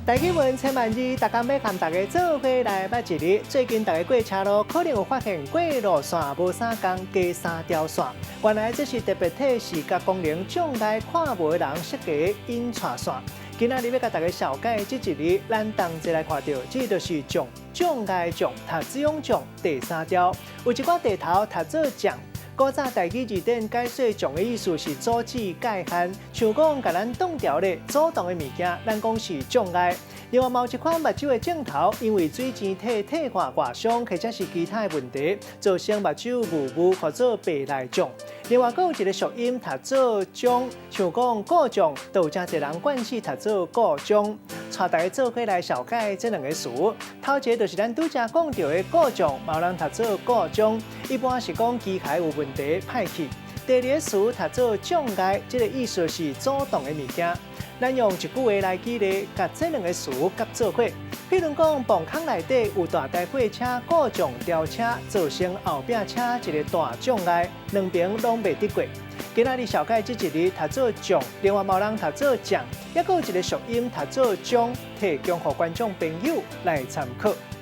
台語文千萬字，逐工欲共大家做伙來捌一字。最近大家過車路，可能有發現過路線無相仝，加三條線。原來這是特別替視覺功能障礙看無的人設計引帶線。今仔日欲共大家紹介這一字，咱同齊來看著，這就是障，障礙障，讀這種障，第三條。有一寡地頭讀做將。古早台語字典解說障的意思是阻止界限，像講共咱擋牢咧阻擋的物件，咱講是障礙。另外，嘛有一款目睭的症頭，因為水晶體退化外傷或者是其他的問題，造成目睭霧霧，號做白內障。另外，閣有一个俗音讀做將，像講故障，都有誠濟人慣勢讀做故障。帶大家做伙來紹介這兩个詞。頭一个就是咱拄才講著的故障，嘛有人讀做故障，一般是講機械有問題歹去。第二个詞讀做障礙，這个意思是阻擋的物件。咱用一句話來舉例，共這兩个詞夾做伙。譬如講，磅空內底有大台貨車故障調車，造成後壁車一个大障礙，兩邊攏袂得過。今仔日紹介這一字讀做障，另外嘛有人讀做將，抑閣有一个俗音讀做將，提供予觀眾朋友來參考。